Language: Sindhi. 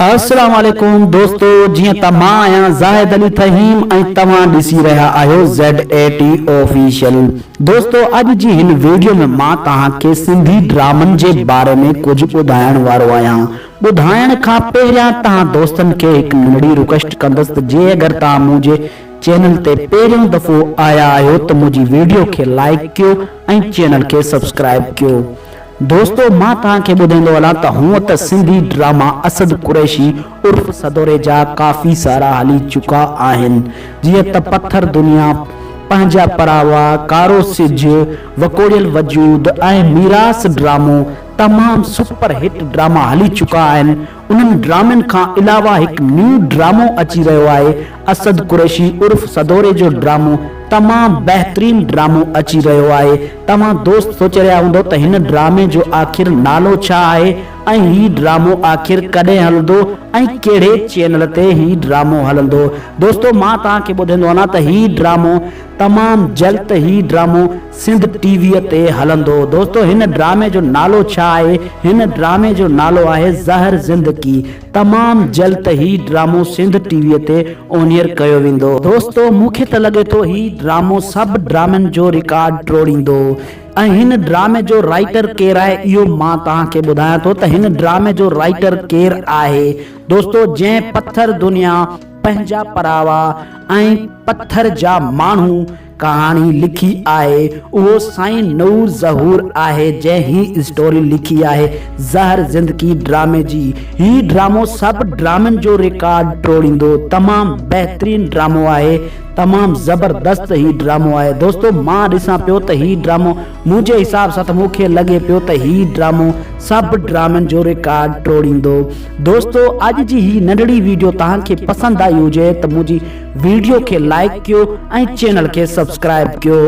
السلام عليڪم دوستو جيئن ته مان آهيان زاهد علي ٿهيم ۽ توهان ڏسي رهيا آهيو زيڊ اي ٽي آفيشل دوستو اڄ جي هن ويڊيو ۾ مان توهان کي سنڌي ڊرامن جي باري ۾ ڪجهه ٻڌائڻ وارو آهيان ٻڌائڻ کان پهريان توهان دوستن کي هڪ ننڍڙي رڪويسٽ ڪندس ته جي اگر توهان منهنجي چينل تي پهريون دفعو آيا آهيو ته منهنجي ويڊيو کي لائيڪ ڪيو ۽ چينل کي سبسڪرائيب ڪيو. دوستو مان توهان کي ٻڌائيندو هلان ته هونء ته سنڌي ڊراما اسد قريشي عرف سدوري جا ڪافي سارا هلي چڪا آهن جيئن ته پٿر دنيا، پنهنجا پراوا، ڪارو سج، وڪوڙيل وجود ۽ ميراث ڊرامو تمام سپر هٽ ڊراما هلي چڪا آهن انهن ڊرامن کان علاوه هڪ نيو ڊرامو اچي رهيو آهي اسد قريشي عرف سدوري جو ڊرامو تمام بهترين ڊرامو اچي رهيو آهي توهان دوست سوچي رهيا هوندو ته هن ڊرامي جو آخر نالو ڇا آهي ۽ هي ڊرامو آخر ڪڏهن هلندو ۽ ڪهڙي چينل تي هي ڊرامو هلندو دوستو مان توهان کي ٻڌائيندو هلان ته هي ڊرامو تمام جلد هي ڊرامو سنڌ ٽي ويء تي هلندو. دوستو هن ڊرامي جو نالو ڇا آهي؟ هن ڊرامي جو نالو آهي زهر زندگي. تمام جلد هي ڊرامو سنڌ ٽي ويء تي اونيئر ڪيو ويندو. دوستو مون کي ته لڳي ٿو هي ڊرامو سڀ ڊرامن جو رڪارڊ ٽوڙيندو ۽ هن ڊرامي جو رائيٽر ڪير آهي اهو مان توهان کي ٻڌايان ٿو ته هن ڊرامي جو رائيٽر ڪير آهي دوستو جنهن پٿر دنيا پنهنجا پراوا ۽ پٿر جا ماڻهو ڪهاڻي لکي آهي اهو سائين نور ظهور آهي جنهن هي اسٽوري لکي آهي زهر زندگي ڊرامي جي هي ڊرامو سڀ ڊرامن جو رڪارڊ ٽوڙيندو تمام بهترين ڊرامو آهي تمام زبردست هي ڊرامو آهي دوستو مان ڏسان پيو ته هي ڊرامو منهنجي حساب سان ته مون کي لڳي پيو ته هي ڊرامو سڀ ڊرامن جو رڪارڊ ٽوڙيندو دوستو اڄ جي هي ننڍڙي ويڊيو توهان کي پسند آئي هجي ته منهنجي ويڊيو کي لائيڪ ڪيو ۽ چينل کي سبسڪرائيب ڪيو.